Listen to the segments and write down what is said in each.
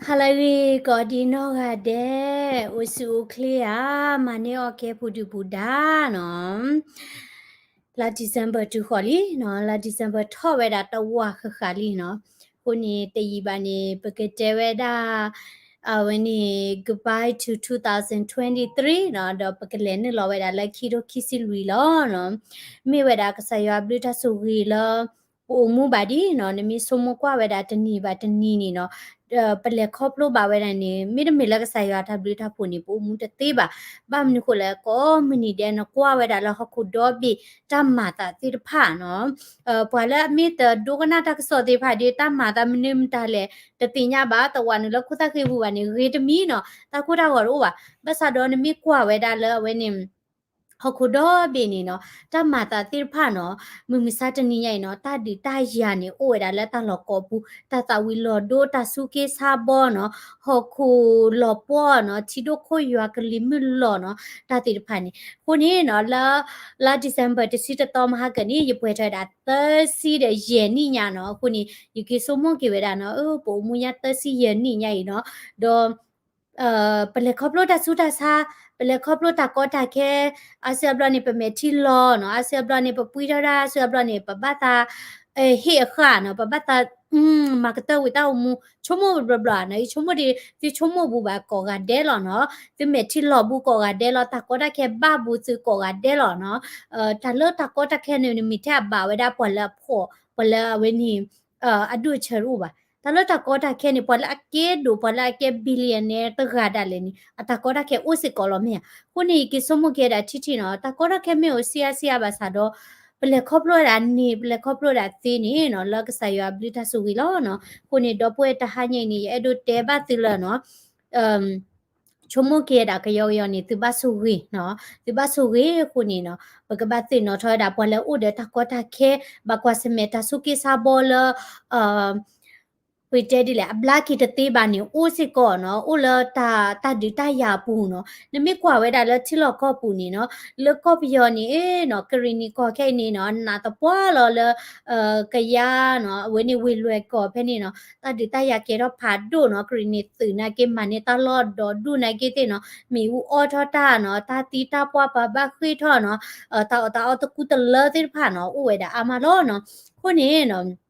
ဟါလၢအဂ့ၤ ကိးဒံနီၢ်ဂၤဒဲး, အိၣ်ဆူၣ်အိၣ်ချ့ဧါ, မၤန့ၢ်အီၣ်ကဲပူၤဒုၣ်ပူၤဒါနီၤ. လါ December တုၤဃီၤလံနီၤ, လါ December ထီၣ်ဝဲဒၣ်တဝာ်ဃၣ်ဃၣ်လံနီၤ. အဃိန့ၣ် တယံာ်ဘၣ်န့ၣ် ပကတဲဝဲဒၣ် အဝဲန့ၣ် goodbye to twenty twenty-three နီၤ, ဒီးပကလဲၤနုာ်လီၤဝဲဒၣ်လၢခံထိခံဆံလွံၢ်လီၤနီၤ. မ့ၢ်ဝဲဒၣ်ကစၢ်ယွၤအဘျုးတၢ်ဆိၣ်ဂ့ၤလၢ ပအိၣ်မူဘၣ်ဒ်နီၤ, နမ့ၢ်ဆိကမိၣ်ကွၢ်ဝဲဒၣ်တနံၤဘၣ်တနံၤန့ၣ်နီၤ, ပလဲၤခီဖျိဘၣ်ဝဲဒၣ်န့ၣ် မ့တမ့ၢ်လၢကစၢ်ယွၤတၢ်ဘျုးတၢ်ဖှိၣ်န့ၣ် ပအိၣ်မူတသ့ဘၣ်. ဘၣ်မနုၤဃိလဲၣ်, ကိးမုၢ်နံၤဒဲး နကွၢ်ဝဲဒၣ်လၢဟီၣ်ခိၣ်ဒီဘ့ၣ်တၢ်မၤသးသ့ၣ်တဖၣ်နီၤ, ပှၤလၢအမ့ၢ်တဒိကနၣ်တၢ်ကစီၣ်သ့ၣ်တဖၣ်ဒီး တၢ်မၤသးမနုၤမတၤလဲၣ် တသ့ၣ်ညါဘၣ်, တဝးနုာ်လၢခိၣ်သၣ်ဃ့ပူၤဘၣ်န့ၣ် ဂ့ၤတမံၤနီၤ, တၢ်ကိၢ်တၢ်ဂီၤတအိၣ်ဘၣ်. ဘၣ်ဆၣ်ဒီးနမ့ၢ်ကွၢ်ဝဲဒၣ်လၢအဝဲန့ၣ် ဟီၣ်ခိၣ်ဒီဘ့ၣ်န့ၣ်နီၤ, တၢ်မၤသးသ့ၣ်တဖၣ်နီၤ, မုၢ်မဆါတနံၤညါအံၤနီၤ, တၢ်ဒုးတၢ်ယၤန့ၣ် အိၣ်ဝဲဒၣ်လၢတၢ်လီၢ်ကိးပူၤ, တၢ်သၣ်ဝံၤလီၤဒိ တၢ်စူၢ်က့ၤဆါဘီနီၤ, ဟီၣ်ခိၣ်လီၤပှီၢ်နီၤ, ထံဒိၣ်ခိၣ်ယွၤကလံၤမုၢ်လီၤနီၤ, တၢ်သ့ၣ်တဖၣ်န့ၣ်. အဃိန့ၣ်နီၤ, လၢ လါ December တဆံတသီမဟါကၢန့ၣ် ယပှဲၤထီၣ်ဝဲဒၣ်သၢဆံဒီးယဲၢ်နံၣ်ညါနီၤ. အဃိန့ၣ် ယက့ၤဆိကမိၣ်က့ၤဝဲဒၣ်နီၤ, ပအိၣ်မူညါသၢဆံယဲၢ်နံၣ်ညါအံၤနီၤ, ဒီး ပလဲၤခီဖျိတၢ်ဆူးတၢ်ဆါ, ပလဲၤခီဖျိတၢ်ကီတၢ်ခဲ, အါစုအါဘျီန့ၣ် ပမဲာ်ထံလီၤနီၤ, အါစုအါဘျီန့ၣ် ပပှံထီၣ်တၢ်, အါစုအါဘျီန့ၣ် ပဘၣ်သး ဟ့ၣ်အဃၣ်နီၤ, ပဘၣ်သး မၤကတၢၢ်ဝံၤတၢ်အိၣ်မူ, ဆိကမိၣ်ဘျီဘျီနီၤ, ယဆိကမိၣ်ဒ် သုဆိကမိၣ်ဘူးဘၣ်ကိးဂၤဒဲးလီၤနီၤ, သုမဲာ်ထံလီၤဘူးကိးဂၤဒဲးလီၤ, တၢ်ကီတၢ်ခဲဘၣ်ဘူးသုကိးဂၤဒဲးလီၤနီၤ. တၢ်လၢတၢ်ကီတၢ်ခဲန့ၣ် နမ့ၢ်ထဲအဘၣ်ဝဲဒၣ်ပှၤလၢအဖှီၣ်, ပှၤလၢအဝဲန့ၣ် အဒူၣ်အဆၢတအိၣ်ဘၣ်. တၢ်လၢတၢ်ကီတၢ်ခဲန့ၣ် ပှၤလၢအကဲဒိၣ် ပှၤလၢအကဲ billionaire တဂၤဒၣ်လဲာ်န့ၣ် အတၢ်ကီတၢ်ခဲအိၣ်စ့ၢ်ကီးလီၤမ့ၢ်ဧါ. အဃိန့ၣ် ယက့ၤဆိကမိၣ်က့ၤဝဲဒၣ်ထံထံနီၤ, တၢ်ကီတၢ်ခဲမ့ၢ်အိၣ်စံအါစံအါဘၣ်ဆၣ်ဒီး ပလဲၤခီဖျိဝဲဒၣ်န့ၣ် ပလဲၤခီဖျိဝဲဒၣ်သ့န့ၣ်နီၤ, လၢကစၢ်ယွၤအဘျုးတၢ်ဆိၣ်ဂ့ၤလီၤနီၤ. အဃိန့ၣ် ဒီပုၢ်ဝဲၢ်တဟါညါအံၤန့ၣ် ယအဲၣ်ဒိးတဲဘၣ်သုလၢနီၤ ဆိကမိၣ်က့ၤဝဲဒၣ်ကယီကယီန့ၣ် သုဘၣ်ဆိၣ်ဂ့ၤနီၤ, သုဘၣ်ဆိၣ်ဂ့ၤအဃိန့ၣ်နီၤ, ပကဘၣ်သ့ၣ်နီၣ်ထီၣ်ဝဲဒၣ် ပှၤလၢအအိၣ်ဒီးတၢ်ကီတၢ်ခဲ, ဘၣ်ကွၢ်ဆၢၣ်မဲာ်တၢ်စူၢ်က့ၤဆါဘီလၢ ပတဲဒ်လဲၣ် အဘျါက့ၤတသ့ဘၣ်န့ၣ် အိၣ်စ့ၢ်ကီးနီၤ, အိၣ်လၢတၢ် တၢ်ဒုးတၢ်ယၤအပူၤနီၤ. နမ့ၢ်ကွၢ်ဝဲဒၣ်လၢထံလီၢ်ကီၢ်ပူၤန့ၣ်နီၤ, လၢကီၢ်ပယီၤန့ၣ်နီၤ, ကရံၣ်နံၣ်ကီၢ်ခဲအံၤန့ၣ်နီၤ, နးသပှၢ်လီၤလၢ ကယါနီၤ, အဝဲန့ၣ်ဝ့ၢ်လွဲၢ်ကီၢ်ဖဲန့ၣ်နီၤ, တၢ်ဒုးတၢ်ယၤကဲထီၣ်ဖးဒိၣ်နီၤ, ကရံၣ်နံၣ်သုးနာ်က့ မၤန့ၢ်တၢ်လီၢ်ဒီးဒူၣ်နာ်က့သ့ၣ်နီၤ, မ့ၣ်အူအီၣ်ထီၣ်တၢ်နီၤ, တၢ်သံတၢ်ပှၢ်ပှၤဘၣ်ဃ့ၢ်ထီၣ်နီၤ, တၢ်အီၣ်တၢ်အီတကူတလၢသ့ၣ်တဖၣ်နီၤ, အိၣ်ဝဲဒၣ်အါမးလီၤနီၤ. အဃိန့ၣ်နီၤ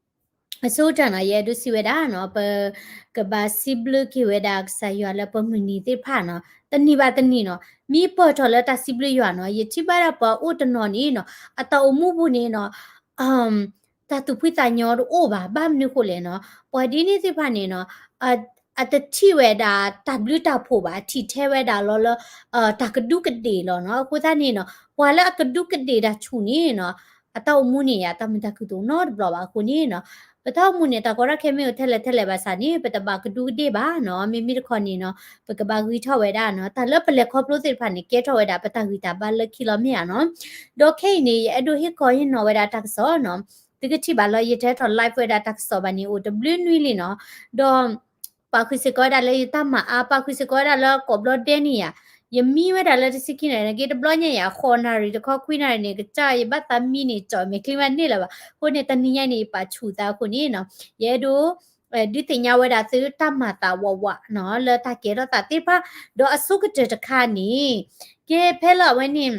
အဆိကတၢၢ်နီၤ ယအဲၣ်ဒိးစံးဝဲဒၣ်နီၤ, ပကဘၣ်စံးဘျုးက့ၤဝဲဒၣ်ကစၢ်ယွၤလၢပမုၢ်နံၤသ့ၣ်တဖၣ်နီၤ, တနံၤဘၣ်တနံၤနီၤ, မ့ၢ်ပၢၢ်ထီၣ်လၢတၢ်စံးဘျုးယွၤနီၤ, ယထံၣ်ဘၣ်ဒၣ်ပှၤအိၣ်တနီၤန့ၣ်နီၤ, အတၢ်အိၣ်မူပူၤန့ၣ်နီၤ, တၢ်သူၣ်ဖှံသးညီတအိၣ်ဘၣ်, ဘၣ်မနုၤဃိလဲၣ်နီၤ, ပှၤဒ်န့ၣ်သ့ၣ်တဖၣ်န့ၣ်နီၤ, အတထံၣ်ဝဲဒၣ်တၢ်ဘျုးတၢ်ဖှိၣ်ဘၣ်, အထံၣ်ထဲဝဲဒၣ်လီၤလၢ တၢ်ကဒူးကဒ့ၣ်လီၤနီၤ. အဃိသတးန့ၣ်နီၤ, ပှၤလၢအကဒူးကဒ့ၣ်တၢ်ဆူၣ်န့ၣ်နီၤ, အတၢ်အိၣ်မူန့ၣ်ယါ တၢ်မုာ်တၢ်ခုၣ်တအိၣ်နီတဘျီဘၣ်. အဃိန့ၣ်နီၤ, ပတၢ်အိၣ်မူန့ၣ် တၢ်ကီတၢ်ခဲမ့ၢ်အိၣ်ထဲလဲၣ်ထဲလဲၣ်ဘၣ်ဆၣ်န့ၣ် ပတဘၣ်ကဒူးကဒ့ၣ်ဘၣ်နီၤ. မ့မ့ၢ်တခီန့ၣ်နီၤ, ပကဘၣ်ဂံၢ်ထီၣ်ဝဲဒၣ်နီၤ, တၢ်လၢပလဲၤခီဖျိသ့ၣ်တဖၣ်န့ၣ် ကဲထီၣ်ဝဲဒၣ်ပတၢ်ဂံၢ်တၢ်ဘါလၢခံလီၤမ့ၢ်ဧါနီၤ. ဒီးခဲအံၤန့ၣ် ယအဲၣ်ဒိးဟ့ၣ်ခီဟ့ၣ်နီၤဝဲဒၣ်တၢ်ကစီၣ်နီၤ, သုကထံၣ်ဘၣ်လၢယတဲထီၣ် live ဝဲဒၣ်တၢ်ကစီၣ်ဘၣ်န့ၣ် အိၣ်တဘျုးနွံလံနီၤ. ဒီး ပာ်ဃုာ်စ့ၢ်ကီးဝဲဒၣ်လၢယတၢ်မၤအါ, ပာ်ဃုာ်စ့ၢ်ကီးဝဲဒၣ်လၢကိးဘျီဒဲးန့ၣ်ယါ, ယမံဝဲဒၣ်လၢတဆံခံနၣ်ရံၣ်နာ်က့ တဘျီညါယါ ဃိးနၣ်ရံၣ်တခီ ခွံနၣ်ရံၣ်န့ၣ် ကစၢ်ယဘၣ်သးမံန့ၣ် ကၠီၣ်မဲာ်ချံမးန့ၣ်လၢၤဘၣ်. အဃိန့ၣ် တနံၤညါန့ၣ် ယပာ်ဆူၣ်သးအဃိန့ၣ်နီၤ, ယအဲၣ်ဒိး ဒုးသ့ၣ်ညါဝဲဒၣ်သုတၢ်မၤသးဝးဝးနီၤ လၢတၢ်ကဲထီၣ်သးသ့ၣ်တဖၣ်, ဒီးအဆိကတၢၢ်တခါန့ၣ် ကဲဖဲလၢအဝဲန့ၣ်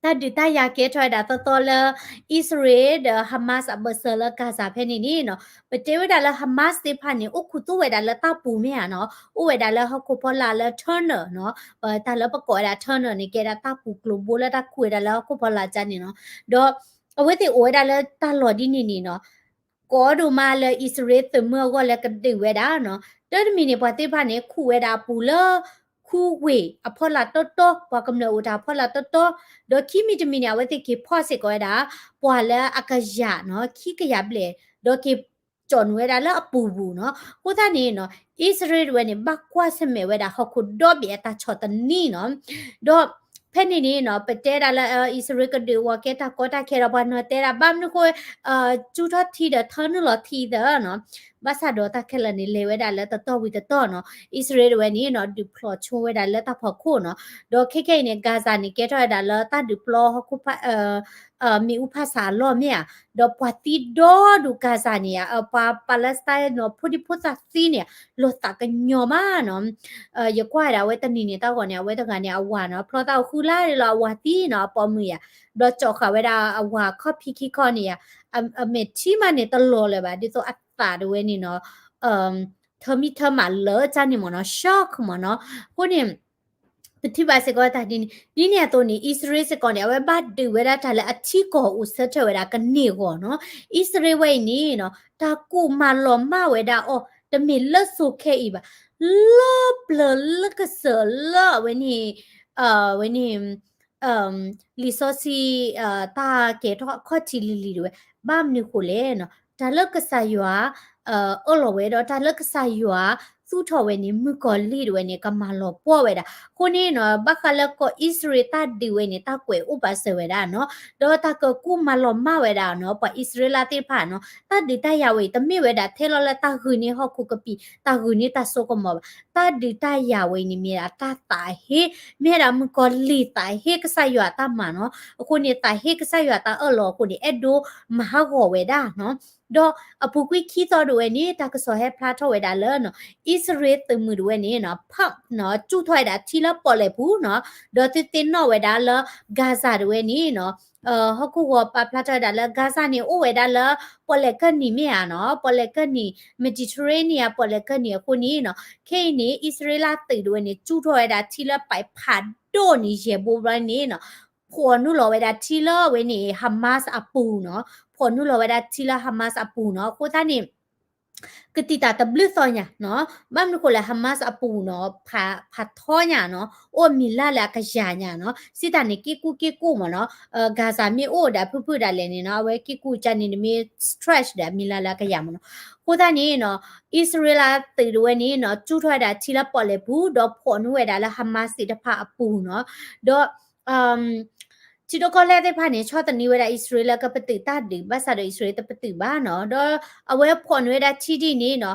တၢ်ဒုးတၢ်ယၤကဲထီၣ်ဝဲဒၣ်သီသီလၢ အံၣ်စရ့လးဒီး Hamas အဘၢၣ်စၢၤလၢ Gaza ဖဲန့ၣ်န့ၣ်နီၤ, ပတဲဝဲဒၣ်လၢ Hamas သ့ၣ်တဖၣ်န့ၣ် အိၣ်ခူသူၣ်ဝဲဒၣ်လၢတၢ်ပူၤမ့ၢ်ဧါနီၤ, အိၣ်ဝဲဒၣ်လၢဟီၣ်ခိၣ်ဖီလာ်လၢ tunnel နီၤ, တၢ်လၢပကိးဝဲဒၣ် tunnel န့ၣ် ကဲဒၣ်တၢ်ပူၤကျိၤဘိလၢတၢ်ခူၣ်ဝဲဒၣ်လၢဟီၣ်ခိၣ်ဖီလာ်ကၢန့ၣ်နီၤ, ဒီးအဝဲသ့ၣ်အိၣ်ဝဲဒၣ်လၢတၢ်လီၢ်ဒ်န့ၣ်န့ၣ်နီၤ ကိးဒိၣ်မးလၢအံၣ်စရ့လးသုးမုၢ်အဂီၢ်လၢကဒုးဝဲဒၣ်နီၤ, တၢ်တမံၤန့ၣ် ပှၤသ့ၣ်တဖၣ်န့ၣ် ခူၣ်ဝဲဒၣ်အပူၤလၢ ခူဝ့ၢ်အဖီလာ်တီတီ, ပှၤကမျၢၢ်အိၣ်တၢ်ဖီလာ်တီတီ, ဒီးခံမံၤတမံၤန့ၣ် အဝဲသ့ၣ်က့ၤဖီၣ်စ့ၢ်ကီးဝဲဒၣ် ပှၤလၢအကယၤနီၤ, ခံကယၤဘျဲၣ်, ဒီးက့ၤကၠီၣ်နုာ်ဝဲဒၣ်လၢအပူၤပူၤနီၤ. အဃိသတးန့ၣ်နီၤ, အံၣ်စရ့လးတဝဲန့ၣ် ဘၣ်ကွၢ်ဆၢၣ်မဲာ်ဝဲဒၣ်ဟီၣ်ခိၣ်ဒီဘ့ၣ်အတၢ်ဆီၣ်သနံးနီၤ, ဒီး ဖဲန့ၣ်န့ၣ်နီၤ, ပတဲဒၣ်လၢ အံၣ်စရ့လးကဒုးဝီၤကဲတၢ်ကီတၢ်ခဲဒီး ပှၤနီၤတဲဒၣ် ဘၣ်မနုၤဃိ ကၠူထီၣ်ထံဒီးထၢနုာ်လီၤထံသၢနီၤ, ဘၣ်ဆၣ်ဒီးတၢ်ခဲလၢာ်န့ၣ် လဲၤဝဲဒၣ်လၢတတီၢ်ဝံၤတတီၢ်နီၤ, အံၣ်စရ့လးတဝဲန့ၣ်နီၤ ဒုးဖျိးဆိဝဲဒၣ်လၢတၢ်ဖီခိၣ်နီၤ, ဒီးခဲခဲအံၤန့ၣ် Gaza န့ၣ် ကဲထီၣ်ဝဲဒၣ်လၢတၢ်ဒုးပျီဟီၣ်ခိၣ်ဖး မ့ၣ်အူဖးဆးအလီၢ်မ့ၢ်ဧါ, ဒီးပှၤသံဒီဒူၣ် Gaza န့ၣ်ဧါ, ပှၤ Palestine နီၤ ဖိဒံဖိသၣ်သံန့ၣ် လီၤသးကညီၤမးနီၤ. ယကွၢ်ဝဲဒၣ်အဝဲတနံၤန့ၣ် တၢ်ဂီၤန့ၣ် အဝဲတဂၤန့ၣ် အဝၤနီၤ ဖျီသးအိၣ်ဃုလါလီၤ အဝၤသံနီၤ အပိာ်မုၣ်ယါ, ဘျီကၠီၣ်ဃာ်ဝဲဒၣ်အဝၤခီၣ်ဖံးခံခီန့ၣ်ယါ, အမဲာ်ထံမးန့ၣ်တလီၤလၢၤဘၣ် ဒ်သိးအသးတဝဲန့ၣ်နီၤ ထၢမံထၢမးလၢကၢ်န့ၣ်မ့ၢ်နီၤ shock မ့ၢ်နီၤ. အဃိန့ၣ် ပထံၣ်ဘၣ်စ့ၢ်ကီးတၢ်ဒ်န့ၣ် ဒ်န့ၣ်အသိးန့ၣ် အံၣ်စရ့လးစ့ၢ်ကီးန့ၣ် အဝဲဘၣ်ဒုးဝဲဒၣ်တၢ်လၢအထံကီၢ်အိၣ်ဆၢထၢၣ်ဝဲဒၣ်ကန့ၢ်အဂီၢ်နီၤ. အံၣ်စရ့လးဝဲအံၤန့ၣ်နီၤ တၢ်ကူၣ်မၤလီၤမၢ်ဝဲဒၣ်အီၤ တမ့ၢ်လၢစိၤခဲအံၤဘၣ် လၢပျၢၤလၢကစၢၢ်လၢအဝဲန့ၣ် ဝဲန့ၣ် လံာ်စီဆှံ တၢ်ကဲထီၣ်အခီၣ်ထံးလံၤလံၤတဝဲ ဘၣ်မနုၤဃိလဲၣ်နီၤ တၢ်လၢကစၢ်ယွၤ အၢၣ်လီၤဝဲဒီးတၢ်လၢကစၢ်ယွၤသူၣ်ထီၣ်ဝဲန့ၣ် မုၣ်ကီၤလံၢ်တဝဲန့ၣ် ကမၤလီၤပှီၢ်ဝဲဒၣ်. အဃိန့ၣ်နီၤ ဘၣ်ဃးလၢကီၢ်အံၣ်စရ့လးတၢ်ဒုးဝဲန့ၣ် တၢ်ကွဲးအိၣ်ပာ်စၢၤဝဲဒၣ်နီၤ ဒီးတၢ်ကကူၣ်မၤလီၤမၢ်ဝဲဒၣ်နီၤ ပှၤအံၣ်စရ့လးသ့ၣ်တဖၣ်နီၤ တၢ်ဒုးတၢ်ယၤဝဲအံၤ တမ့ၢ်ဝဲဒၣ်ထဲလီၤလၢတၢ်ဂုာ်န့ၢ်ဟီၣ်ခိၣ်ကပံာ် တၢ်ဂုာ်န့ၢ်တၢ်စိကမီၤဘၣ်. တၢ်ဒုးတၢ်ယၤဝဲအံၤန့ၣ်မ့ၢ်ဒၣ်တၢ်သးဟ့ မ့ၢ်ဒၣ်မုၣ်ကီၤလံၢ်သးဟ့ကစၢ်ယွၤတၢ်မၤနီၤ. အဃိန့ၣ် သးဟ့ကစၢ်ယွၤတၢ်အၢၣ်လီၤအဃိန့ၣ် အဲၣ်ဒိးမၤဟးဂီၤဝဲဒၣ်နီၤ. ဒီးအပူၤကွံာ်ခံသီတဝဲန့ၣ် တၢ်ကစီၣ်ဟဲဖျါထီၣ်ဝဲဒၣ်လၢနီၤ အံၣ်စရ့လးသုးမုၢ်တဝဲန့ၣ်နီၤ pump နီၤ စူၢ်ထီၣ်ဝဲဒၣ်ထံလၢပီၣ်လဲၣ်ပူၤနီၤ ဒီးသုသ့ၣ်နီၣ်ဝဲဒၣ်လၢ Gaza တဝဲန့ၣ်နီၤ ဟီၣ်ခိၣ်ဂီၤပာ်ဖျါထီၣ်ဝဲဒၣ်လၢ Gaza န့ၣ် အိၣ်ဝဲဒၣ်လၢပီၣ်လဲၣ်ကၢၢ်နံၤမ့ၢ်ဧါနီၤ ပီၣ်လဲၣ်ကၢၢ်နံၤ Mediterranean ပီၣ်လဲၣ်ကၢၢ်နံၤအဃိန့ၣ်နီၤ ခဲအံၤန့ၣ် အံၣ်စရ့လးသုးတဝဲန့ၣ် စူၢ်ထီၣ်ဝဲဒၣ်ထံလၢပာ်ဖးဒိၣ်န့ၣ် ယဲၢ်ဘိဘျီန့ၣ်နီၤ ဖှီၣ်နုာ်လီၤဝဲဒၣ်ထံလၢအဝဲန့ၣ် Hamas အပူၤနီၤ ဖှီၣ်နုာ်လီၤဝဲဒၣ်ထံလၢ Hamas အပူၤနီၤ အဃိသတးန့ၣ် ကတံာ်တာ်တဘျုးသီညါနီၤ ဘၣ်မနုၤဃိလဲၣ် Hamas အပူၤနီၤ ဖးထီညါနီၤ အိၣ်မံၤလၢ်လၢအကယၤညါနီၤ စံးတၢ်န့ၣ် က့ၣ်ကူၣ်က့ၣ်ကူၣ်မ့ၢ်နီၤ Gaza မ့ၢ်အိၣ်ဒီးဖုၣ်ဖုၣ်ဒၣ်လဲာ်န့ၣ်နီၤ အဝဲက့ၣ်ကူၣ်ကန့ၣ် နမ့ၢ် stretch ဒီးမံၤလၢ်လၢအကယၤမ့ၢ်နီၤ အဃိသတးန့ၣ်နီၤ အံၣ်စရ့လးသုးတဝဲန့ၣ်နီၤ စူၢ်ထီၣ်ဝဲဒၣ်ထံလၢပီၣ်လဲၣ်ပူၤ ဒီးဖှီၣ်နုာ်ဝဲဒၣ်လၢ Hamas သ့ၣ်တဖၣ်အပူၤနီၤ ဒီး ထံဒိၣ်ကီၢ်လဲၢ်သ့ၣ်တဖၣ်န့ၣ် ဆီၣ်သနံးဝဲဒၣ်အံၣ်စရ့လးလၢကပတုာ်တၢ်ဒုး ဘၣ်ဆၣ်ဒီးအံၣ်စရ့လးတပတုာ်ဘၣ်နီၤ ဒီးအဝဲဖှီၣ်နုာ်ဝဲဒၣ်ထံဒ်န့ၣ်နီၤ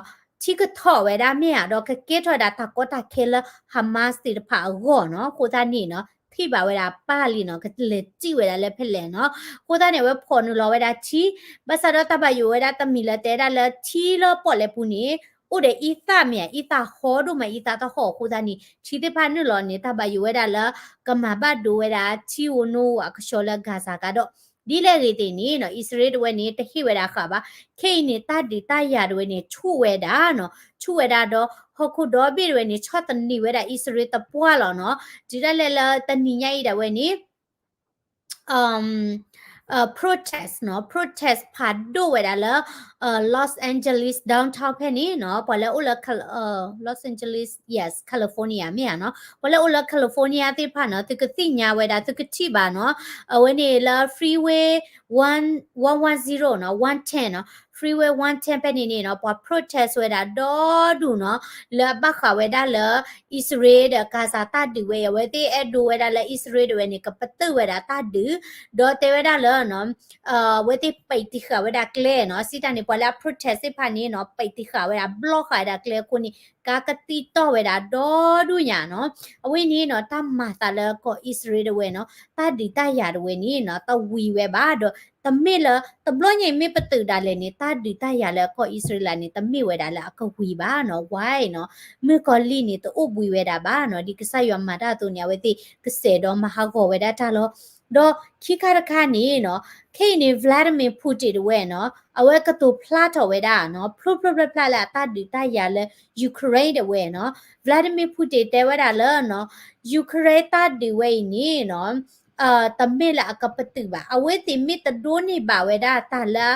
ထံကထီၣ်ဝဲဒၣ်မ့ၢ်ဧါ ဒီးကကဲထီၣ်ဝဲဒၣ်တၢ်ကီတၢ်ခဲလၢ Hamas သ့ၣ်တဖၣ်အဂီၢ်နီၤ အဃိသတးန့ၣ်နီၤ ထံၣ်ဘၣ်ဝဲဒၣ်ပၢ်လံနီၤ ကလဲၤစံၣ်ဝဲဒၣ်လၢဖဲလဲၣ်နီၤ အဃိသတးန့ၣ် အဝဲဖှီၣ်နုာ်လီၤဝဲဒၣ်ထံ ဘၣ်ဆၣ်ဒီးတၢ်ဘၣ်ယိၣ်ဝဲဒၣ်တမံၤလၢတဲဒၣ်လၢထံလၢပီၣ်လဲၣ်ပူၤန့ၣ် အိၣ်ဒီးအံသၣ်မ့ၢ်ဧါ အံသၣ်ဟီဒိၣ်မး အံသၣ်တဟီၣ်အဃိသတးန့ၣ် ထံသ့ၣ်တဖၣ်နုာ်လီၤန့ၣ် တၢ်ဘၣ်ယိၣ်ဝဲဒၣ်လၢ ကမၤဘၣ်ဒိဝဲဒၣ်ထံဧိၤနိဧိၤအကဆှီလၢ Gaza ကဒီး ဒ်လဲၣ်ဂ့ၤသ့ၣ်န့ၣ်နီၤ အံၣ်စရ့လးတဝဲန့ၣ် တဟ့ၣ်ဝဲဒၣ်ဃာ်ဘၣ် ခဲအံၤန့ၣ် တၢ်ဒုးတၢ်ယၤတဝဲန့ၣ် ဆူၣ်ဝဲဒၣ်နီၤ ဆူၣ်ဝဲဒၣ်ဒီး ဟီၣ်ခိၣ်ဒီဘ့ၣ်တဝဲန့ၣ် ဆီၣ်သနံးဝဲဒၣ်အံၣ်စရ့လးတပှၢ်လီၤနီၤ တုၤဒၣ်လဲာ်လၢတနံၤညါအံၤဒၣ်ဝဲန့ၣ် protest နီၤ protest ဖးဒိၣ်ဝဲဒၣ်လၢ Los Angeles downtown ဖဲန့ၣ်နီၤ ပှၤလၢအိၣ်လၢ Los Angeles yes California မ့ၢ်ဧါနီၤ ပှၤလၢအိၣ်လၢ California သ့ၣ်တဖၣ်နီၤ သုကသ့ၣ်ညါဝဲဒၣ် သုကထံၣ်ဘၣ်နီၤ အဝဲန့ၣ်လၢ freeway one one zero နီၤ one ten နီၤ freeway one ten ဖဲန့ၣ်န့ၣ်နီၤ ပှၤ protest ဝဲဒၣ်ဒီဒူၣ်နီၤ လၢအဘၣ်ဃးဝဲဒၣ်လၢ အံၣ်စရ့လးဒီး Gaza တၢ်ဒုးဝဲအံၤ အဝဲသ့ၣ်အဲၣ်ဒိးဝဲဒၣ်လၢအံၣ်စရ့လးတဝဲန့ၣ် ကပတုာ်ဝဲဒၣ်တၢ်ဒုး ဒီးတဲဝဲဒၣ်လၢ အဝဲသ့ၣ်ပံးတံာ်ဃာ်ဝဲဒၣ်ကျဲနီၤ စံးတၢ်န့ၣ် ပှၤလၢအ protest သ့ၣ်တဖၣ်န့ၣ်နီၤ ပံးတံာ်ဃာ်ဝဲဒၣ် block ဃာ်ဝဲဒၣ်ကျဲအဃိန့ၣ် ကါကသံၣ်တီၢ်ဝဲဒၣ်ဒီဒူၣ်ညါနီၤ အဝဲန့ၣ်နီၤ တၢ်မၤသးလၢကီၢ်အံၣ်စရ့လးတဝဲနီၤ တၢ်ဒုးတၢ်ယၤတဝဲန့ၣ်နီၤ တဝံၤဝဲဘၣ်ဒီး တမ့ၢ်လၢ တဘျီညါအံၤမ့ၢ်ပတုာ်ဒၣ်လဲာ်န့ၣ် တၢ်ဒုးတၢ်ယၤလၢကီၢ်အံၣ်စရ့လးန့ၣ် တမ့ၢ်ဝဲဒၣ်လၢအကဝံၤဘၣ်နီၤ why နီၤ မုၣ်ကီၤလံၢ်န့ၣ် တအိၣ်ဘှံးဝဲဒၣ်ဘၣ်နီၤ ဒ်ကစၢ်ယွၤမၤတၢ်အသိးန့ၣ် အဝဲသ့ၣ်ကစဲးဒီးမၤဟးဂီၤဝဲဒၣ်တၢ်လီၤ ဒီးခံခါတခါန့ၣ်နီၤ ခဲအံၤန့ၣ် Vladimir Putin တဝဲနီၤ အဝဲကတိၤဖျါထီၣ်ဝဲဒၣ်နီၤ ဖျိဖျိဖျါဖျါလၢအတၢ်ဒုးတၢ်ယၤလၢ Ukraine တဝဲနီၤ Vladimir Putin တဲဝဲဒၣ်လၢနီၤ Ukraine တၢ်ဒုးဝဲအံၤန့ၣ်နီၤ တမ့ၢ်လၢအကပတုာ်ဘၣ် အဝဲသ့ၣ်မ့ၢ်တဒိးန့ၢ်ဘၣ်ဝဲဒၣ်တၢ်လၢ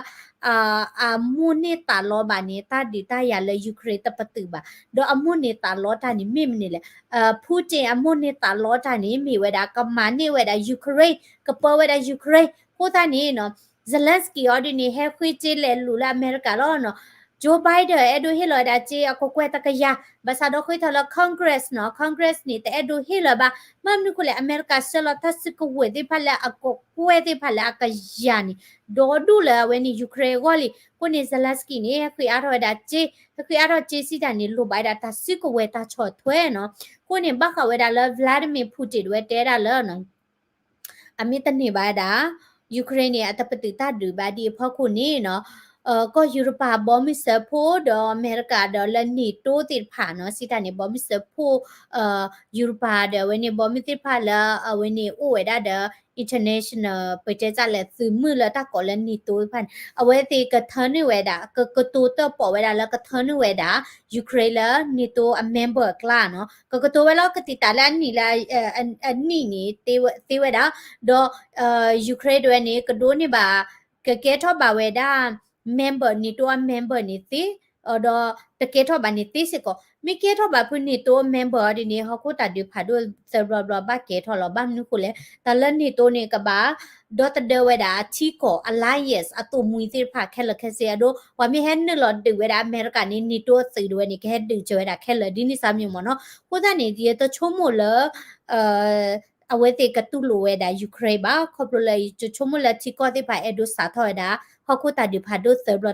အမိၢ်န့ၢ်သးလီဘၣ်န့ၣ် တၢ်ဒုးတၢ်ယၤလၢ Ukraine တပတုာ်ဘၣ် ဒီးအမိၢ်န့ၢ်သးလီတၢ်န့ၣ်မ့ၢ်မနုၤလဲၣ် Putin အမိၢ်န့ၢ်သးလီတၢ်န့ၣ် မ့ၢ်ဝဲဒၣ်ကမၤန့ၢ်ဝဲဒၣ် Ukraine ကပၢဝဲဒၣ် Ukraine အဃိသတးန့ၣ်နီၤ Zelensky အီၤဒ်န့ၣ် ဟဲဃ့စ့လဲၤလူၤလၢအမဲရကၤလီၤနီၤ Joe Biden အဲၣ်ဒိးဟ့ၣ်လီၤဝဲဒၣ်စ့အကကွဲၢ်တကယၤ ဘၣ်ဆၣ်ဒီးဃ့ထီၣ်လၢ Congress နီၤ Congress န့ၣ် တအဲၣ်ဒိးဟ့ၣ်လီၤဘၣ် မ့ၢ်မနုၤအဃိလဲၣ် အမဲရကၤဆှၢလီၤတၢ်စုကဝဲၤသ့ၣ်တဖၣ်လၢအကကွဲၢ်သ့ၣ်တဖၣ်လၢအကယၤန့ၣ် ဒီဒူၣ်လၢအဝဲန့ၣ် Ukraine အဂီၢ်လံ အဃိန့ၣ် Zelensky န့ၣ် ဟဲဃ့အါထီၣ်ဝဲဒၣ်စ့ ဟဲဃ့အါထီၣ်စ့စံးတၢ်န့ၣ် လိၣ်ဘၣ်ဝဲဒၣ်တၢ်စုကဝဲၤတၢ်ဆီၣ်ထွဲနီၤ အဃိန့ၣ် ဘၣ်ဃးဝဲဒၣ်လၢ Vladimir Putin တဝဲတဲဒၣ်လၢ အမ့ၢ်တန့ၢ်ဘၣ်ဝဲဒၣ် Ukraine န့ၣ် အတပတုာ်တၢ်ဒုးဘၣ်ဒံးအဖီခိၣ်န့ၣ်နီၤ ကီၢ်ယူရပၤဘီမုၢ်စၢဖှိၣ်ဒီးအမဲရကၤဒီးလၢ NATO သ့ၣ်တဖၣ်နီၤ စံးတၢ်န့ၣ် ဘီမုၢ်စၢဖှိၣ် ယူရပၤဒီးအဝဲန့ၣ် ဘီမုၢ်သ့ၣ်တဖၣ်လၢအဝဲန့ၣ်အိၣ်ဝဲဒၣ်ဒီး international ပတဲစၢ်လဲၣ် သုးမုၢ်လၢတၢ်ကိးလၢ NATO တဖၣ်န့ၣ် အဝဲသ့ၣ်ကထၢနုာ်ဝဲဒၣ် ကကတိၤတၢၣ်ပီၣ်ဝဲဒၣ်လၢကထၢနုာ်ဝဲဒၣ် Ukraine လၢ NATO အ member အကျါနီၤ ကကတိၤဝဲလီၤ ကတံာ်တာ်လၢအနံၣ်လၢ အနံၣ်န့ၣ် သ့ဝဲဒၣ် ဒီး Ukraine တဝဲန့ၣ် ကဒိးန့ၢ်ဘၣ် ကကဲထီၣ်ဘၣ်ဝဲဒၣ် member NATO အ member န့ၣ်သ့ ဒီးတကဲထီၣ်ဘၣ်န့ၣ်သ့စ့ၢ်ကီး မ့ၢ်ကဲထီၣ်ဘၣ်ဖု NATO member အီၤဒ်န့ၣ် ဟီၣ်ခိၣ်တၢ်ဒုးဖးဒိၣ်သၢဘျီတဘျီဘၣ်ကဲထီၣ်လီၤ ဘၣ်မနုၤဃိလဲၣ် တၢ်လၢ NATO န့ၣ် ကဘၣ် ဒီသဒၢဝဲဒၣ်အထံကီၢ် alliance အသိၣ်မှံၤသ့ၣ်တဖၣ်ခဲလၢာ်ခဲဆ့အဒိ ပှၤမ့ၢ်ဟဲနုာ်လီၤဒုးဝဲဒၣ်အမဲရကၤန့ၣ် NATO အသုးတဝဲန့ၣ် ကဟဲဒုးစၢၤဝဲဒၣ်ခဲလၢာ် ဒ်န့ၣ်စ့ၢ်မ့ၢ်မ့ၢ်နီၤ အဃိသတးန့ၣ် ယတဆိကမိၣ်လၢ အဝဲသ့ၣ်ကတူၢ်လိာ်ဝဲဒၣ် Ukraine ဘၣ် ခီဖျိလၢ ယတဆိကမိၣ်လၢထံကီၢ်သ့ၣ်တဖၣ်အဲၣ်ဒိးစးထီၣ်ဝဲဒၣ် ဟီၣ်ခိၣ်တၢ်ဒုးဖးဒိၣ်သၢဘျီတဘျီဘၣ်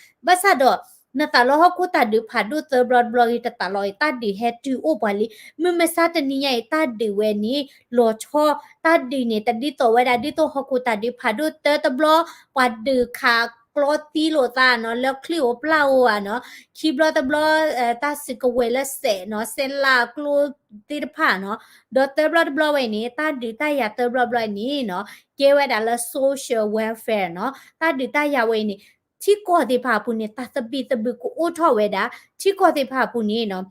ဘၣ်ဆၣ်ဒီး နသးလီဟီၣ်ခိၣ်တၢ်ဒုးဖးဒိၣ်သၢဘျီတဘျီဂ့ၤ တသးလီအံၤ တၢ်ဒုးဟဲတုၤအိၣ်ပှၤလံ မုၢ်မဆါတနံၤညါအံၤ တၢ်ဒုးဝဲန့ၣ် လီၤဆီ တၢ်ဒုးန့ၣ် တဒ်သိးဝဲဒၣ် ဒ်သိးဟီၣ်ခိၣ်တၢ်ဒုးဖးဒိၣ်သၢတဘျီ ပှၤဒုးခးကျီသံလိာ်သးနီၤ လၢချံၣ်ဧိၤပျၢ်ဧိၤဧါနီၤ ခံဘျီတဘျီ တၢ်စုကဝဲၤလၢစဲးနီၤ စဲးလးကျိသ့ၣ်တဖၣ်နီၤ ဒီးသၢဘျီတဘျီဝဲန့ၣ် တၢ်ဒုးတၢ်ယၤသၢဘျီတဘျီန့ၣ်နီၤ ကဲဝဲဒၣ်လၢ social welfare နီၤ တၢ်ဒုးတၢ်ယၤဝဲအံၤန့ၣ် ထံကီၢ်သ့ၣ်တဖၣ်အပူၤန့ၣ် တၢ်သဘံၣ်သဘုၣ်ကအိၣ်ထီၣ်ဝဲဒၣ် ထံကီၢ်သ့ၣ်တဖၣ်အပူၤန့ၣ်နီၤ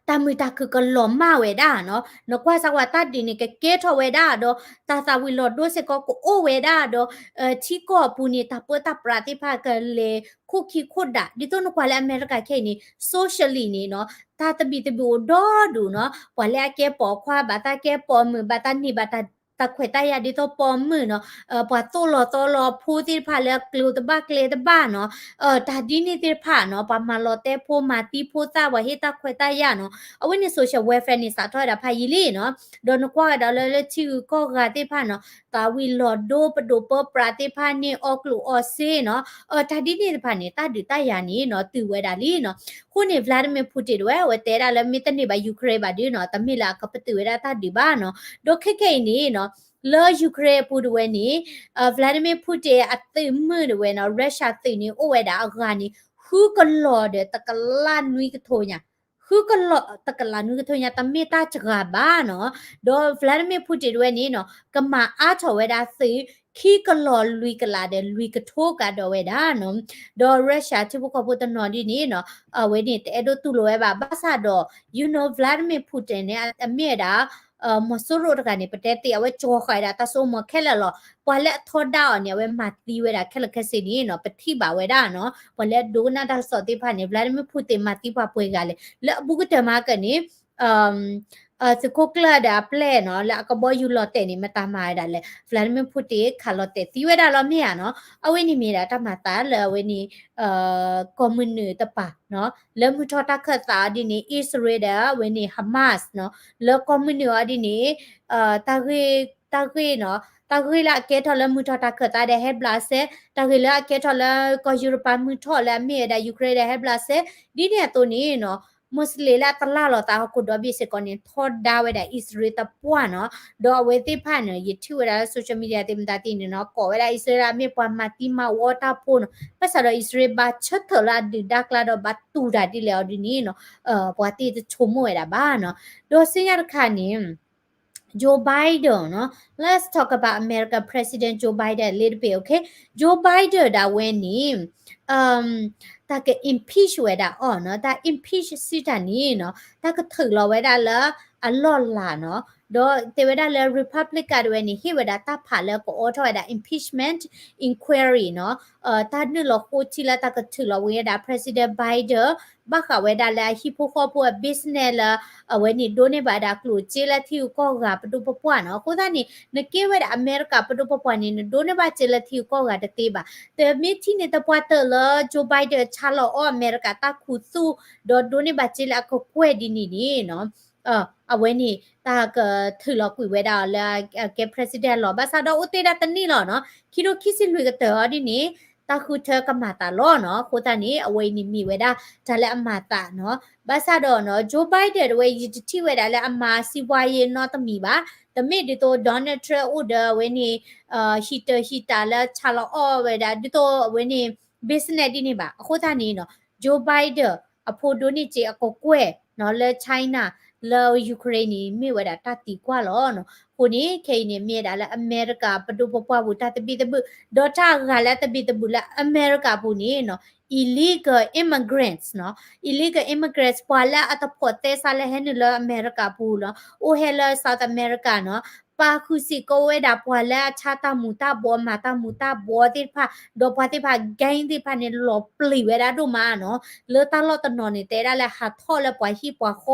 တၢ်မုာ်တၢ်ခုၣ်ကလီၤမၢ်ဝဲဒၣ်နီၤ နကွၢ်စၢ်ဝဲတၢ်ဒုးန့ၣ် ကကဲထီၣ်ဝဲဒၣ်ဒီး တၢ်သၣ်ဝံၤလီၤဒိစ့ၢ်ကီးကအိၣ်ဝဲဒၣ်ဒီး ထံကီၢ်အပူၤန့ၣ် တၢ်ပၢတၢ်ပြးသ့ၣ်တဖၣ်ကလဲၤခိၣ်ခံခိၣ်ဒး ဒ်သိးနကွၢ်လၢအမဲရကၤခဲအံၤန့ၣ် socially န့ၣ်နီၤ တၢ်သဘံၣ်သဘုၣ်အိၣ်ဒီဒူၣ်နီၤ ပှၤလၢအကဲပိာ်ခွါဘၣ်တၢ်ကဲပိာ်မုၣ်ဘၣ်တၢ်န့ၢ်ဘၣ်တၢ် တၢ်ခွဲးတၢ်ယာ်ဒ်သိးပိာ်မုၣ်နီၤ ပှၤသိၣ်လီၤသီလီၤဖိသ့ၣ်တဖၣ်လၢကျိၤတဘၣ်ကျဲတဘၣ်နီၤ တၢ်ဒ်န့ၣ်သ့ၣ်တဖၣ်နီၤ ပှၤမၤလီၤတဲာ်ဖိမၤသံဖိသၣ် ပှၤဟ့ၣ်တၢ်ခွဲးတၢ်ယာ်နီၤ အဝဲန့ၣ် social welfare န့ၣ် စးထီၣ်ဝဲဒၣ်ဖးယံာ်လံနီၤ ဒီးနကွၢ်ဝဲဒၣ်လၢလၢထံဂုၤကီၢ်ဂၤသ့ၣ်တဖၣ်နီၤ သၣ်ဝံၤလီၤဒိပဒိၣ်ပၢပြးသ့ၣ်တဖၣ်န့ၣ် အီၣ်ကျိၣ်အီၣ်စ့နီၤ တၢ်ဒ်န့ၣ်တဖၣ်န့ၣ် တၢ်ဒုးတၢ်ယၤန့ၣ်နီၤ တုၤဝဲဒၣ်လံနီၤ အဃိန့ၣ် Vladimir Putin တဝဲ အဝဲတဲဒၣ်လၢမ့ၢ်တန့ၢ်ဘၣ် Ukraine ဘၣ်ဒုးနီၤ တမ့ၢ်လၢအကပတုာ်ဝဲဒၣ်တၢ်ဒုးဘၣ်နီၤ ဒီးခဲခဲအံၤန့ၣ်နီၤ လၢ Ukraine အပူၤတဝဲန့ၣ် Vladimir Putin အသုးမုၢ်တဝဲနီၤ Russia သုးန့ၣ် အိၣ်ဝဲဒၣ်အဂၤန့ၣ် ဃုကလီၤဒီးတကလးနွံကထိညါ ဃုကလီၤတကလးနွံကထိညါ တမ့ၢ်တၢ်စှၤဘၣ်နီၤ ဒီး Vladimir Putin တဝဲန့ၣ်နီၤ ကမၤအါထီၣ်ဝဲဒၣ်သုး ခံကလီၤလွံၢ်ကလးဒီးလွံၢ်ကထိကဒီးဝဲဒၣ်နီၤ ဒီး Russia ထံဖိကီၢ်ဖိတနီၤဒ်န့ၣ်နီၤ အဝဲန့ၣ်တအဲၣ်ဒိးတူၢ်လိာ်ဝဲဘၣ် ဘၣ်ဆၣ်ဒီး you know Vladimir Putin န့ၣ် အမ့ၢ်ဝဲဒၣ် မီၤစိရိၤတဂၤန့ၣ် ပတဲသ့ အဝဲကၠီၤဃာ်ဝဲဒၣ်တၢ်စိကမီၤခဲလၢာ်လီၤ ပှၤလၢအထီဒါအီၤန့ၣ် အဝဲမၤသံဝဲဒၣ်ခဲလၢာ်ခဲဆ့န့ၣ်နီၤ ပထံၣ်ဘၣ်ဝဲဒၣ်နီၤ ပှၤလၢအဒိကနၣ်တၢ်ကစီၣ်သ့ၣ်တဖၣ်န့ၣ် Vladimir Putin မၤသံပှၤပှဲၤဂၤလဲၣ် လၢအဘူးကတၢၢ်မၤကၢၢ်န့ၣ် သုးခိၣ်ကျၢၢ်ဒီးအပျဲၢ်နီၤ လၢအကဘီယူၤလီၤတဲာ်န့ၣ် မတၤမၤဝဲဒၣ်လဲၣ် Vladimir Putin ခးလီၤတဲာ်သံဝဲဒၣ်လီၤမ့ၢ်ဧါနီၤ အဝဲန့ၣ်မ့ၢ်ဒၣ်တၢ်မၤသးလၢအဝဲန့ၣ် ကီၢ်မုၢ်နုာ်တပၤနီၤ လၢမုၢ်ထီၣ်တၢ်ခၢၣ်သးအီၤဒ်န့ၣ် အံၣ်စရ့လးဒီးအဝဲန့ၣ် Hamas နီၤ လၢကီၢ်မုၢ်နုာ်အီၤဒ်န့ၣ် တၢ်ဂ့ၢ် တၢ်ဂ့ၢ်နီၤ တၢ်ဂ့ၢ်လၢအကဲထီၣ်လၢမုၢ်ထီၣ်တၢ်ခၢၣ်သးဒီးဟဲဘျးစဲ တၢ်ဂ့ၢ်လၢအကဲထီၣ်လၢကီၢ်ယူရပၤမုၢ်ထီၣ်လၢအမ့ၢ်ဝဲဒၣ် Ukraine ဒီးဟဲဘျးစဲ ဒ်န့ၣ်အသိးန့ၣ်နီၤ မူးစလ့ၣ်လၢအတလၢ်လီၤသးဟီၣ်ခိၣ်ဒီဘ့ၣ်စ့ၢ်ကီးန့ၣ် ထီဒါဝဲဒၣ်အံၣ်စရ့လးတပှၢ်နီၤ ဒီးအဝဲသ့ၣ်တဖၣ်န့ၣ် ယထံၣ်ဝဲဒၣ်လၢ social media သ့ၣ်မတၤသ့ၣ်န့ၣ်နီၤ ကိးဝဲဒၣ်အံၣ်စရ့လးမ့ၢ်ပှၤမၤသံမၤဝီတၢ်ဖိနီၤ ဘၣ်ဆၣ်ဒီးအံၣ်စရ့လး ဘၣ်ဆၢထၢၣ်လၢအဒုးဒါကျါဒီးဘၣ်တူၢ်တၢ်ဒ်လဲၣ်အီၤဒ်န့ၣ်နီၤ ပှၤသ့ၣ်တဆိကမိၣ်ဝဲဒၣ်ဘၣ်နီၤ ဒီးဆူညါတခါန့ၣ် Joe Biden နီၤ let's talk about America President Joe Biden a little bit, okay? Joe Biden ဒၣ်ဝဲန့ၣ် တၢ်က impeach ဝဲဒၣ်အီၤနီၤ တၢ် impeach စံးတၢ်န့ၣ်နီၤ တၢ်ကထုးလီၤဝဲဒၣ်လၢအလီၢ်လၤနီၤ ဒီးတဲဝဲဒၣ်လၢ Republican တဝဲန့ၣ် ဟ့ၣ်ဝဲဒၣ်တၢ်ဖးလၢကအိးထီၣ်ဝဲဒၣ် impeachment inquiry နီၤ တၢ်နုာ်လီၤဃိထံလၢတၢ်ကထုးလီၤဝဲဒၣ် President Biden ဘၣ်ဃးဝဲဒၣ်လၢအဟံၣ်ဖိဃီဖိအ business လၢ အဝဲန့ၣ်ဒိးန့ၢ်ဘၣ်ဒၣ်ကျိၣ်စ့လၢထံဂုၤကီၢ်ဂၤပဒိၣ်ပပှၢ်နီၤ အဃိသတးန့ၣ် နကဲဝဲဒၣ်အမဲရကၤပဒိၣ်ပပှၢ်န့ၣ် နဒိးန့ၢ်ဘၣ်စ့လၢထံဂုၤကီၢ်ဂၤတသ့ဘၣ် တမ့ၢ်ထံၣ်န့ၣ်တပှၢ်တၢၢ်လၢ Joe Biden ဆါလီၤအီၣ်အမဲရကၤတၢ်ခူသူၣ် ဒီးဒိးန့ၢ်ဘၣ်စ့လၢအကကွဲၢ်ဒ်န့ၣ်န့ၣ်နီၤ အဝဲန့ၣ် တၢ်ကထုးလီၤကွံာ်ဝဲဒၣ်အီၤလၢအကဲ president လီၤ ဘၣ်ဆၣ်ဒီးအိၣ်တ့ၢ်ဒၣ်တနံၣ်လီၤနီၤ ခံထိခံဆံလွံၢ်ကတၢၢ်အီၤဒ်န့ၣ် တၢ်ဃုထၢကမၤသးလီၤနီၤ. အဃိသတးန့ၣ် အဝဲအံၤန့ၣ်မ့ၢ်ဝဲဒၣ်တၢ်လၢအမၤသးနီၤ. ဘၣ်ဆၣ်ဒီးနီၤ Joe Biden တဝဲ ယတထံၣ်ဝဲဒၣ်လၢအမၤစံးပှၤယ့နီတမံၤဘၣ်. တမ့ၢ်ဒ်သိး Donald Trump အိၣ်ဒီးအဝဲန့ၣ် ဟံးတၢ်ဟံးတၢ်လၢဆါလီၤအီၣ်ဝဲဒၣ် ဒ်သိးအဝဲန့ၣ် business ဒ်န့ၣ်ဘၣ်. အဃိသတးန့ၣ်နီၤ Joe Biden အဖိဒိၣ်န့ၢ်စ့အကကွဲၢ်နီၤ လၢ China လၢ Ukraine န့ၣ် မ့ၢ်ဝဲဒၣ်တၢ်သံကွၢ်လီၤနီၤ. အဃိန့ၣ် ခဲအံၤန့ၣ် မ့ၢ်ဝဲဒၣ်လၢအမဲရကၤပဒိၣ်ပပှၢ်ပူၤတၢ်သဘံၣ်သဘုၣ် ဒီးတၢ်အဂၤလၢအသဘံၣ်သဘုၣ်လၢအမဲရကၤပူၤန့ၣ်နီၤ illegal immigrants နီၤ illegal immigrants ပှၤလၢအတဖိးသဲစးလၢဟဲနုာ်လၢအမဲရကၤပူၤနီၤ အိၣ်ဟဲလၢ South America နီၤ ပာ်ဃုာ်စ့ၢ်ကီးဝဲဒၣ်ပှၤလၢအဆါတၢ်မူၤတၢ်ဘှီး မၤတၢ်မူၤတၢ်ဘှီးသ့ၣ်တဖၣ် ဒီးပှၤသ့ၣ်တဖၣ် gang သ့ၣ်တဖၣ်န့ၣ် လီၤပျံၤဝဲဒၣ်ဒိၣ်မးနီၤ. လၢတၢ်လီၢ်တနီၤန့ၣ် တဲဒၣ်လၢဟးထီၣ်လၢပှၤဟံၣ်ပှၤဃီပူၤ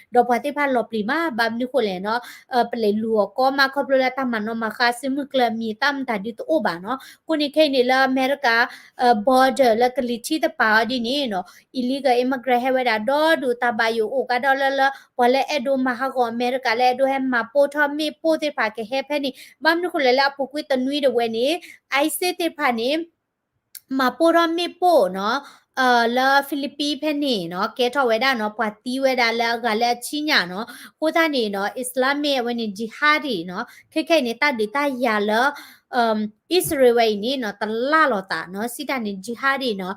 ဒီးပှၤသ့ၣ်တဖၣ်လီၤပျံၤမး ဘၣ်မနုၤဃိလဲၣ်နီၤ ပလဲၤလူၤအီၤကီမး ခီဖျိလၢတၢ်မၤနီၣ်မၤဃါ စုမုၢ်ကျၢၢ်မံၤ တၢ်မတၤဒုတအိၣ်ဘၣ်နီၤ. အဃိန့ၣ်ခဲအံၤန့ၣ် လၢအမဲရကၤ border လၢကလံၤထံးတပၤအီၤဒ်န့ၣ်နီၤ illegal immigrant ဟဲဝဲဒၣ်ဒီဒူၣ် တၢ်ဘၣ်ယိၣ်အိၣ်ကဒီးလၢလၢ ပှၤလၢအဲၣ်ဒိးမၤဟးဂီၤအမဲရကၤ လၢအဲၣ်ဒိးဟဲမၤပိၢ်ထီၣ်မ့ၣ်ပိၢ်သ့ၣ်တဖၣ်ကဟဲဖဲန့ၣ် ဘၣ်မနုၤဃိလဲၣ်လၢအပူၤကွံာ်တနွံတဝဲန့ၣ် ICE သ့ၣ်တဖၣ်န့ၣ် မၤပိၢ်ထီၣ်မ့ၣ်ပိၢ်နီၤ လၢ Philippines ဖဲန့ၣ်နီၤ ကဲထီၣ်ဝဲဒၣ်နီၤ ပှၤသံဝဲဒၣ်လၢအဂၤလၢအဆံညါနီၤ. အဃိသတးန့ၣ်နီၤ Islamic အဝဲန့ၣ် jihadi နီၤ ခဲခဲအံၤန့ၣ် တၢ်ဒုးတၢ်ယၤလၢ အံၣ်စရ့လးဝဲအံၤန့ၣ်နီၤ တလၢ်လီၤသးနီၤ စံးတၢ်န့ၣ် jihadi နီၤ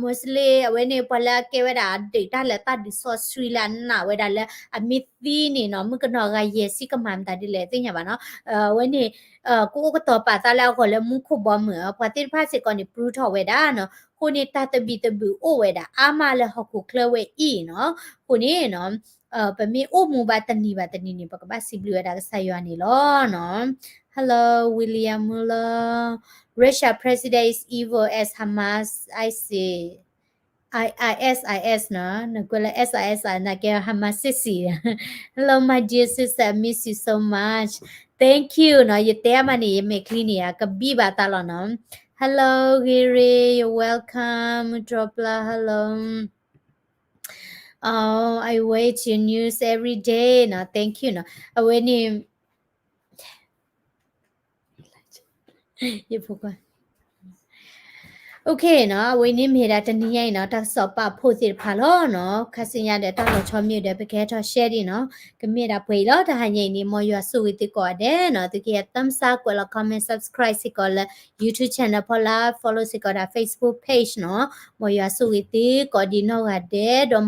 Muslim အဝဲန့ၣ် ပှၤလၢအကဲဝဲဒၣ်ဒုးတၢ်လၢတၢ်ဒုးစီဆှံလၢအနာ်ဝဲဒၣ်လၢအမ့ၢ်သံန့ၣ်နီၤ မုၣ်ကနီၤဂၤယဲၢ်ဆံကမၤမတၤဒ်လဲၣ်သ့ၣ်ညါဘၣ်နီၤ အဝဲန့ၣ် ကအိၣ်ကတီၤပာ်သးလၢအဂီၢ်လၢမူခိၣ်ဘီမုၢ် ပှၤသ့ၣ်တဖၣ်စ့ၢ်ကီးန့ၣ် ပူထီၣ်ဝဲဒၣ်နီၤ. အဃိန့ၣ် တၢ်သဘံၣ်သဘုၣ်အိၣ်ဝဲဒၣ်အါမးလၢဟီၣ်ခိၣ်ချၢဝဲအံၤနီၤ. အဃိန့ၣ်နီၤ ပမ့ၢ်အိၣ်မူဘၣ်တနံၤဘၣ်တနံၤန့ၣ် ပကဘၣ်စံးဘျုးဝဲဒၣ်ကစၢ်ယွၤန့ၣ်လီၤနီၤ. Hello, William Muller. Russia president is evil as Hamas, ISIS. I, ISIS နီၤ နကွဲးလၢ ISIS နာ်ကဲ Hamas စစ်စစ် Hello, my dear sister, I miss you so much. Thank you နီၤ ယတဲမးန့ၣ် ယမဲာ်ချံန့ၣ် ကဘံၣ်ဘၣ်တၢ်လီၤနီၤ. Hello, Giri, you're welcome. Dropla, hello. Oh, I wait your news every day နီၤ thank you နီၤ အဝဲန့ၣ် ယဖိခွါ OK နီၤ အဝဲန့ၣ်မ့ၢ်ဒၣ်တနံၤညါအံၤနီၤ တၢ်ကစီၣ်ပာ်ဖှိၣ်သ့ၣ်တဖၣ်လီၤနီၤ ခါဆူညါဒီးတၢ်လီၤဆီမ့ၢ်ဒီး ပကဟဲထီၣ် share ဒံးနီၤ ကမ့ၢ်ဒၣ်ပှဲၤအံၤလီၤ တဟါညါအံၤန့ၣ် မ်ယွၤဆိၣ်ဂ့ၤသုကိးဂၤဒဲးနီၤ သုကဟဲ thumbs up ကွဲးလီၤ comment subscribe စ့ၢ်ကီးလၢ YouTube channel ဖီလာ် follow စ့ၢ်ကီးဒၣ် Facebook page နီၤ မ်ယွၤဆိၣ်ဂ့ၤသုကိးဒံးနီၢ်ဂၤဒဲးဒီး